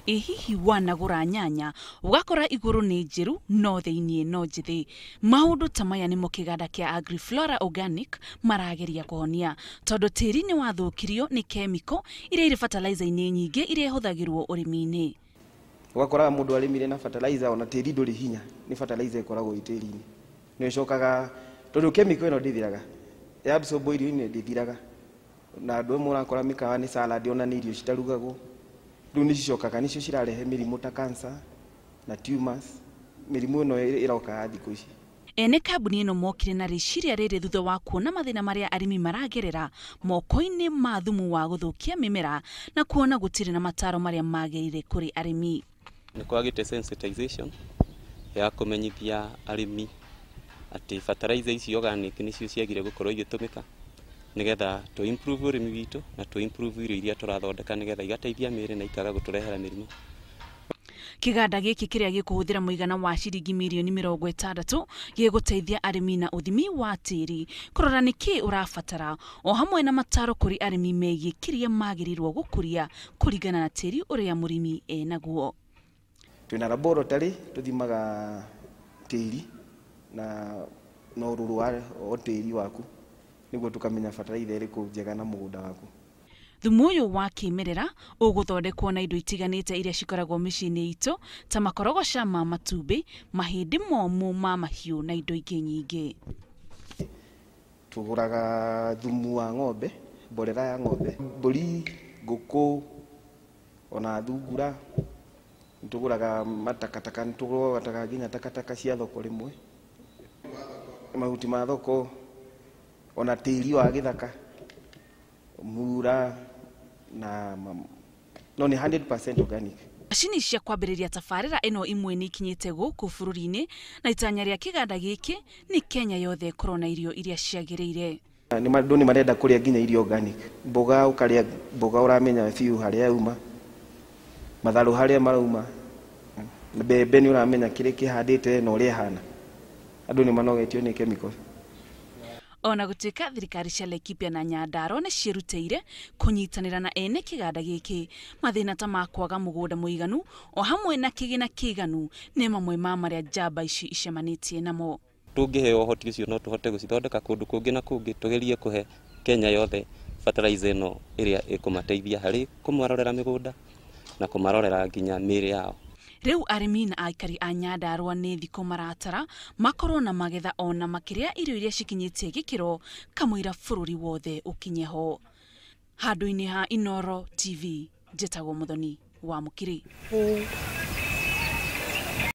Ĩ hihi wanagũra nyanya ũgakora igũrũ nĩ njĩru no thĩiniĩ no njĩthĩ. Maũndũ ta maya nĩmo kĩganda kĩa Agriflora Organic marageria kũhonia, tondũ tĩri nĩ wathũkirio nĩ kemiko iria irĩ fertilizer-inĩ nyingĩ iria ihũthagĩrwo ũrĩmi-inĩ. Ũgakoraga mũndũ arĩmire na fertilizer ona tĩri ndũrĩ hinya, nĩ fertilizer ĩkoragwo ĩ tĩri-inĩ. Nĩ ĩcokaga tondũ chemical ĩno ndĩthiraga, ya absorb irio-inĩ ndĩthiraga. Na andũ amwe ũrakora mĩkawa nĩ salad ona nĩ irio citarugagwo. Rĩu nĩ cicokaga nĩcio cirarehe mĩrimũ ta cancer na tumors, mĩrimũ ĩno ĩroka ya thikũ ici. Ene kambuni ĩno mokire na rĩciria rĩrĩ thutha wa kuona mathĩna marĩa arĩmi maragerera moko-inĩ ma thumu wa gũthũkia mĩmera na kuona gũtirĩ na mataro marĩa magĩrĩire kũrĩ arĩmi. Nĩ kwagĩte sensitization ya kũmenyithia arĩmi atĩ fertilizer ici organic nĩcio ciagire gũkorwo igĩtũmĩka nĩgetha tũ improve ũrĩmi witũ na tũ improve irio iria tũrathondeka nĩgetha igateithia mĩĩrĩ na ikaga gũtũrehera mĩrimũ. Kĩganda gĩkĩ kĩrĩa gĩkũhũthĩra mũigana wa ciringi mirioni 60 gĩgũteithia arĩmi na ũthimi wa tĩri kũrora nĩkĩ ũrabatara o hamwe na mataro kũrĩ arĩmi megiĩ kĩrĩa magĩrĩirwo gũkũria kũringana na tĩri ũrĩa mũrĩmi enaguo. Twĩna laboratory tũthimaga tĩri na ũrũrũ wa tĩri waku nĩguo tũkamenya fertilizer ĩrĩkũ njega na mũgũnda waku. Thumu ũyũ wa kĩmerera ũgũthondekwo na indo itiganĩte iria cikoragwo mĩciĩ-inĩ itũ ta makorogoca ma matumbĩ, mahĩndĩ momũ ma mahiũ na indo ingĩ nyingĩ. Tũgũraga thumu wa ng'ombe, mborera ya ng'ombe, mbũri, ngũkũ ona thungura. Nĩtũgũraga matakataka, nĩtũrogotaga nginya takataka cia thoko rĩmwe, mahuti ma thoko ona tĩri wa gĩthaka, mura na no nĩ 100% organic. Macini cia kwambĩrĩria tabarĩra ĩno imwe nĩ ikinyĩte gũkũ bũrũri-inĩ na itanya rĩa kĩganda gĩkĩ nĩ Kenya yothe ĩkorwo na irio iria ciagĩrĩire. Andũ nĩ marenda kũrĩa nginya irio organic. Mboga ũkarĩa mboga ũramenya biũ harĩa yauma, matharũ harĩa marauma, mbembe nĩ ũramenya kĩrĩa kĩhandĩte na ũrĩa ĩhana. Andũ nĩ manogetio nĩ chemicals. Ona gũtuĩka thirikari cia Laikipia na Nyandarua nĩ ciĩrutĩire kũnyitanĩra na ene kĩganda gĩkĩ, mathĩna ta ma kwaga mũgũnda mũiganu o hamwe na kĩgĩna kĩiganu nĩ mamwe ma marĩa njamba ici icemanĩtie namo. Tũngĩheo ũhoti ũcio no tũhote gũcithondeka kũndũ kũngĩ na kũngĩ, tũgerie kũhe Kenya yothe fertilizer ĩno ĩrĩa ĩkũmateithia harĩ kũmarorera mĩgũnda na kũmarorera nginya mĩĩrĩ yao. Rĩu arĩmi na aikari a Nyandarua nĩ thikũ maratara makorwo na magetha ona makĩrĩa irio iria cikinyĩtie gĩkĩro kamũira bũrũri wothe ũkinye ho. Handũ-inĩ ha Inooro TV, njĩtagwo Muthoni wa Mũkiri.